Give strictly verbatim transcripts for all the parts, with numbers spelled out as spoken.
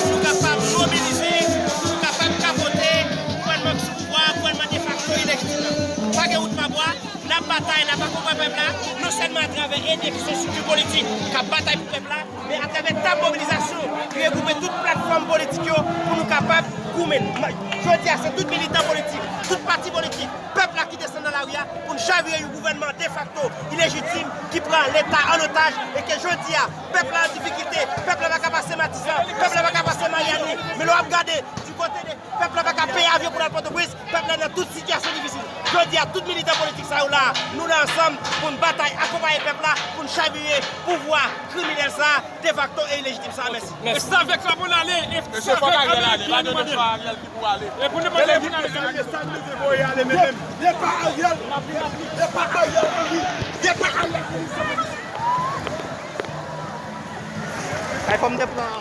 Pou kapab mobilize, pou kapab kapote gouvènman ki sou pouvwa, gouvènman defakto ilejitim nan. Pa gen wout pa bwa, n ap batay, n ap akonpanye pèp la, non sèlman atravè ede ki se estrikti politik k ap batay pou pèp la, men atravè tab mobilizasyon ki regwoupe tout platfòm politik yo pou nou kapab goumen. Jodi a, se tout militan politik, tout pati politik, pèp la ki desann nan lari a pou n chavire yon gouvènman defakto ilejitim ki pran Leta an otaj e ke jodi a, pèp la an difikilte, pèp la pa ka pase Matisan, pèp la pa ka pase Maryani, men lè w ap gade di kote de pèp la pa ka peye avyon pou l al Pòtoprens, pèp la nan tout sitiyasyon difisil. Jodi a, tout militan politik sa yo la, nou la ansanm pou n batay, akonpaye pèp la, pou n chavire pouvwa kriminèl sa, defakto e ilejitim sa. Mèsi. Mèsi. E sa avèk la pou n ale, e sa avèk Ariel ki pou ale. E pou nou mande pou n ale. Mesaj nou te voye ale, men menm. Depa Ariel, depa Ariel Henry, depa Ariel Henry. Ay, fò m te pran.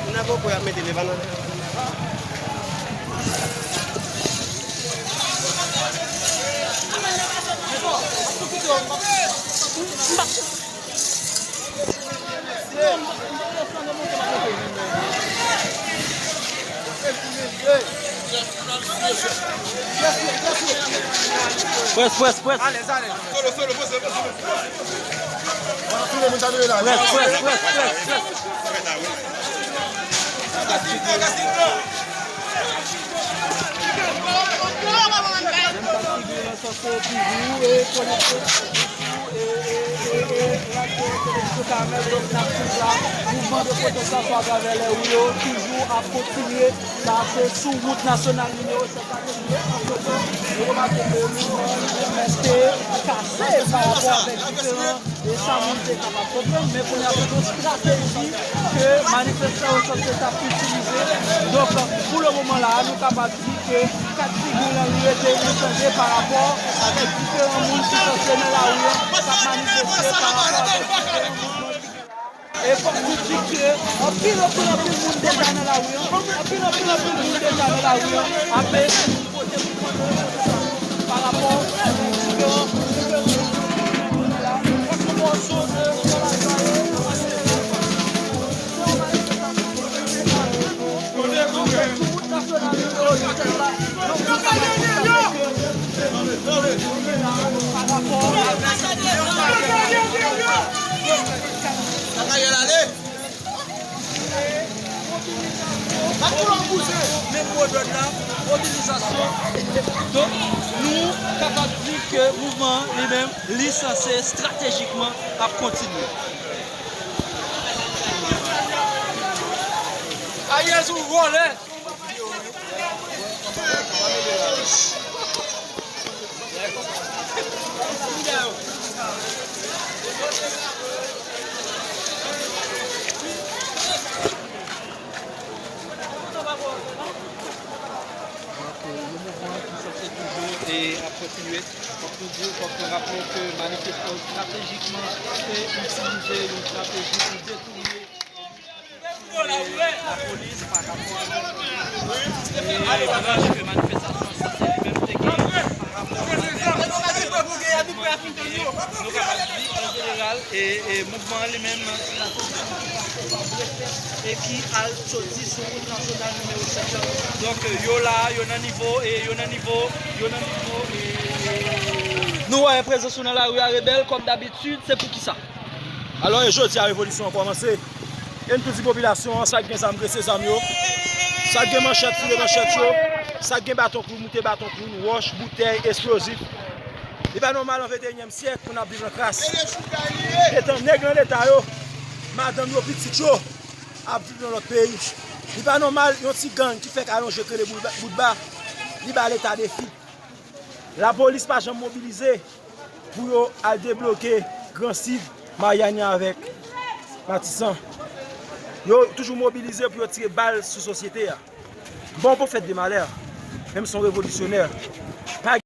Moun nan poko y ap mete li pa nan. Près, près, près. Alèz, alèz. Près, près, près, près, près. Menm kat figi an sanse toujou e konekte sou e, e, e, e, e, radyo Televizyon Kanal, donk n ap swiv la, mouvman de pwotestasyon atravè lè yo toujou ap kontinye. Sa se sou wout nasyonal nimewo sèt la ke nou ye. Antretan, nou remake ke mouvman an li menm te kase pa rapò avèk diferan e sa moun te kapab konprann, men kounye a se yon estrateji ke manifestan yo sanse t ap itilize. Donk, pou le moman la a, nou kapab di ke kat figi lan li rete enchanje pa rapò avèk diferan moun ki sanse nan lari an, k ap manifeste pa rapò avèk diferan moun. E fòk nou di ke anpil, anpil, anpil moun deja nan lari an. Anpil, anpil, anpil moun deja nan lari an. Ape pa rapò avèk diferan, diferan moun ki la. Yon mòso de kòlasay. Se yon manifestasyon ki te sou wout nasyonal nimewo disèt la. Donk, nou kapab konstate ke pa rapò avèk diferan Jodi la, mobilizasyon. Donk, nou kapab di ke mouvman an li menm, li sanse estratejikman ap kontinye. Ayè sou vòlè. Donk, yon mouvman ki sanse toujou e ap kontinye. Fòk nou di w, fòk nou raple w ke manifestan yo estratejikman te itilize yon estrateji pou detounen lapolis pa rapò avèk, e, branch ke manifestasyon an sanse li menm te genyen pa rapò avèk. Nou kapab di, an jeneral, e, e, mouvman an li menm, e ki al soti sou wout nasyonal nimewo sèt lan. Donk, yo la, yo nan nivo, e yo nan nivo, yo nan nivo, e, e, nou wè prezans yo nan lari a, rebèl, kòm dabitid, se poukisa? Alò, e jodi a, revolisyon an kòmanse. E n tou di popilasyon an, sa k gen zam, rese zam yo. Sa k gen manchèt, foule manchèt yo. Sa k gen baton koud, moute baton koud, wòch, boutèy, eksplozif. Li pa nòmal an venteyinyèm syèk pou n ap viv nan kras. Etan nèg nan leta yo, madanm yo, pitit yo ap viv nan lòt peyi. Li pa nòmal yon ti gang ki fèk alonje kele bout ba, bout ba, li ba leta defi. Lapolis pa janm mobilize pou yo al debloke Gran Sid, Maryani avèk Matisan. Yo toujou mobilize pou yo tire bal sou sosyete a. Bon, pwofèt de malè, menm si w revolusyonè, pa